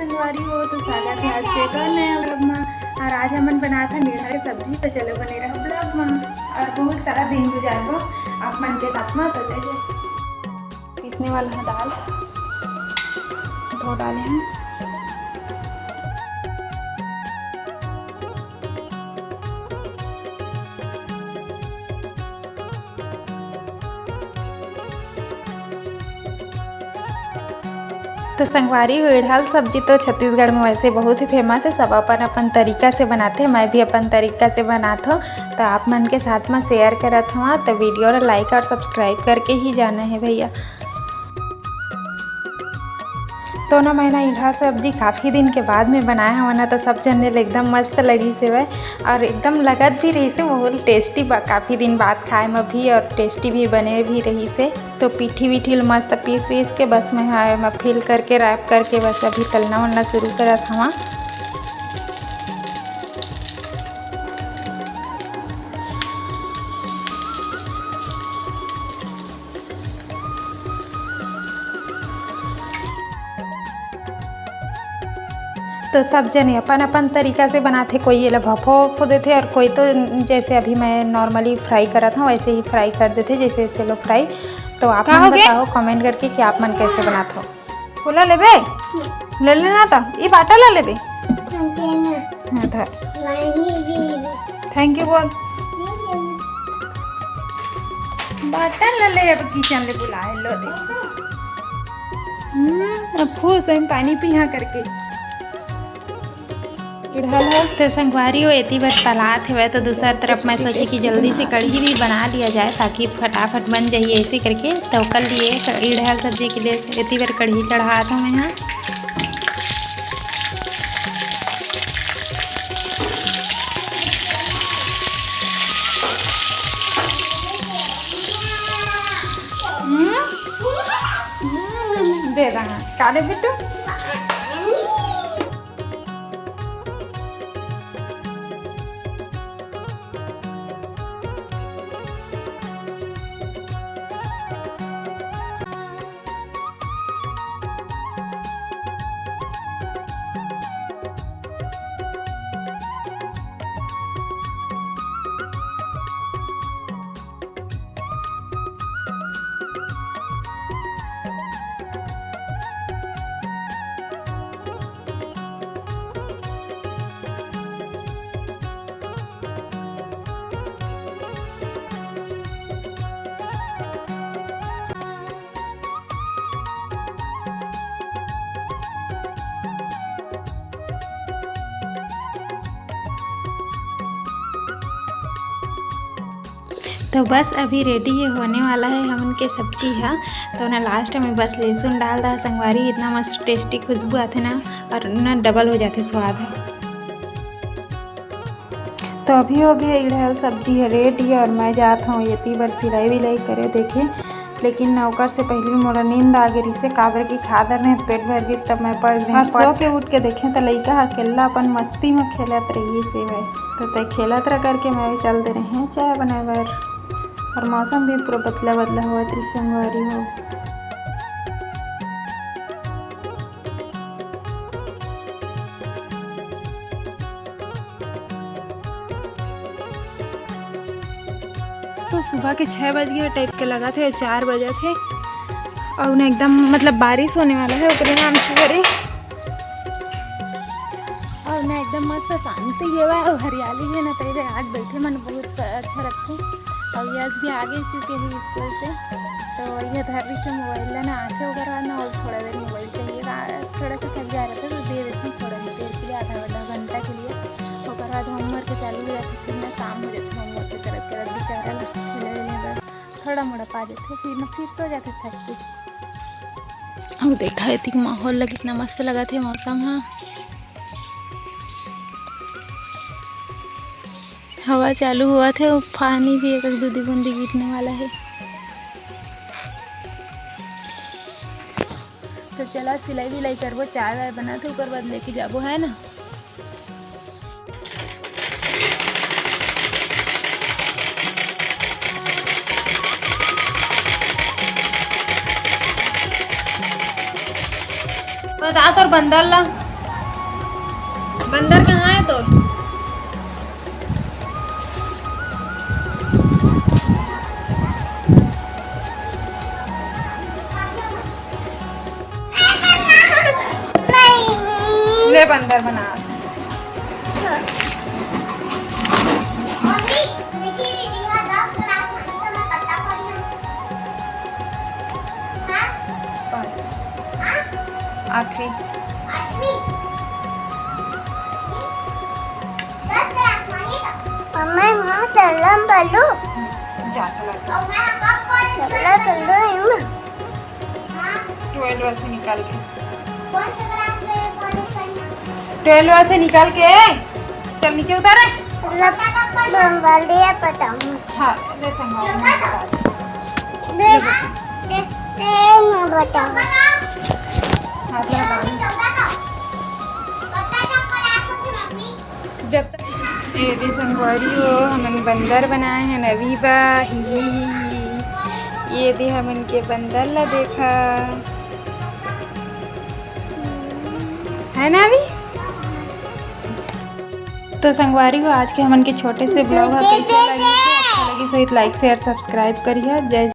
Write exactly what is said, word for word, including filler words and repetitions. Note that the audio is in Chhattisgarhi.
संगवारी हो, तो स्वागत है आज के एक और नया vlog में। और आज हमन बनात हन ईड़हा के सब्जी, तो चलो बने रहो vlog में। और बहुत सारा दिन गुजारबो आप मन के साथ में, तो जय जय। पीसने वाला है दाल, धो डाले हैं। तो संगवारी हो, ईड़हा ल सब्जी तो छत्तीसगढ़ में वैसे बहुत ही famous है, सब अपन अपन तरीका से बनाथे। मैं भी अपन तरीका से बनात हूँ, तो आप मन के साथ में share करत हूँ। तो video ला like और subscribe करके ही जाना है भैया। तो ना, मैं ना ईड़हा सब्जी काफ़ी दिन के बाद में बनाए हवं ना, तो सब जने ल एकदम मस्त लगिस हेवय। और एकदम लगत भी रहिस हे, बहुत tasty, काफ़ी दिन बाद खाए में भी, और tasty भी बने भी रहिस हे। तो पीठी वीठी ल मस्त पीस वीस के बस मैं हा एमा fill करके, wrap करके बस अभी तलना वलना शुरू करत हवं। तो सब जने अपन अपन तरीका से बनाथे, कोई एला भफो वफो देथे और कोई तो जैसे अभी मैं normally fry करत हूँ वैसे ही fry कर देथे, जैसे shallow fry। तो आप का मन होगे? बताओ comment करके कि आप मन कैसे बनात हो। ओला लेबे? ले लेना तो। ई बाटा ला लेबे? हाँ, धर। Thank you बोल। बाटा ला ले, अब किचन ले बुलाए लो दे। हम्म, अब खुश होइम पानी पीहा करके। इड़हल हो। तो संगवारी हो, एती बर तलात हेवय, तो दूसरा तरफ मैं सोची कि जल्दी से कढ़ी भी बना लिया जाए, ताकि फटाफट बन जाइए ऐसे करके। तो ओकर लिए क-, इड़हल सब्जी के लिए एती बर कढ़ी चढ़ात हूँ मैं यहाँ। हम्म? हम्म, दे रहा। का दे बिट्टू? तो बस अभी ready ही होने वाला है हमन के सब्जी हा। तो ना last में बस लहसुन डाल दा संगवारी, इतना मस्त tasty खुशबू आथे ना, और ना double हो जाथे स्वाद हा। तो अभी हो गया इड़हल सब्जी है ready, और मैं जात हूँ एती बर सिलाई विलाई करे देखे, लेकिन ना ओकर से पहले मोला नींद आ गे रिसे, काबर कि खा दर नहीं पेट भर गे, तब मैं पड़ गई। और सो के उठ के देखे तो लइका हा अकेला अपन मस्ती में खेलत रही से भाई। तो तय खेलत रह करके मैं भी चल दे रहे हैं चाय बनाए बर। और मौसम भी पूरा बदला बदला हुआ त्रिसंगवारी हो। तो सुबह के छः बज गए type के लगा थे, चार बजे थे, और ना एकदम मतलब बारिश होने वाला है, ओकरे नाम से करे। और ना एकदम मस्त शांति ये बा, और हरियाली है ना, तेरे आज बैठे मन बहुत अच्छा लगथे। और यश भी आगे चुके हैं स्कूल से, तो ये धर रही से मोबाइल ला ना आके, ओकर बाद ना और थोड़ा देर मोबाइल चाहिए, रा-, थोड़ा सा थक जा रहा था, तो दे देती हूँ थोड़ा देर के लिए, आधा आधा घंटा के लिए। ओकर बाद होमवर्क चालू हो जाथे, फिर ना काम हो जाथे, होमवर्क करत करत बेचारा ला खेले वेले बर थोड़ा मोड़ा पा जाथे, फिर ना फिर सो जाथे थक के। अउ देखा, एतिक माहौल ला कितना मस्त लगत हे मौसम हा। हवा चालू होवत हे, अउ पानी भी एक, एक दू, दू बूंदी गिरने वाला हे। तो चला सिलाई विलाई करबो, चाय वाय बनाथे, ओकर बाद लेके जाबो, है ना। बता तोर बंदर ला। बंदर कहाँ है तोर? ले बंदर बना। आठवीं। मम्मा, वहाँ चलम बोलू। जा, चला। चलम बोलू, इम। ट्वेल्व से निकाल के। ट्वेल्व से निकाल के। चल, नीचे उतार रे। बंदर बताऊँ। हाँ, ले संगवारी, मैं बता दूँ। दे, दे, दे, मैं बताऊँ। हाथ लगा दे। जब तक ये दे संगवारी हो, हमन बंदर बनाए हैं नवी बा, ही, ही, ही, ही। ये दे हमन के बंदर ला देखा, है ना अभी? तो संगवारी हो, आज के हमन के छोटे से ब्लॉग ह कैसे लगिस हे, अच्छा लगिस होही त लाइक, शेयर, सब्सक्राइब करिहा। जय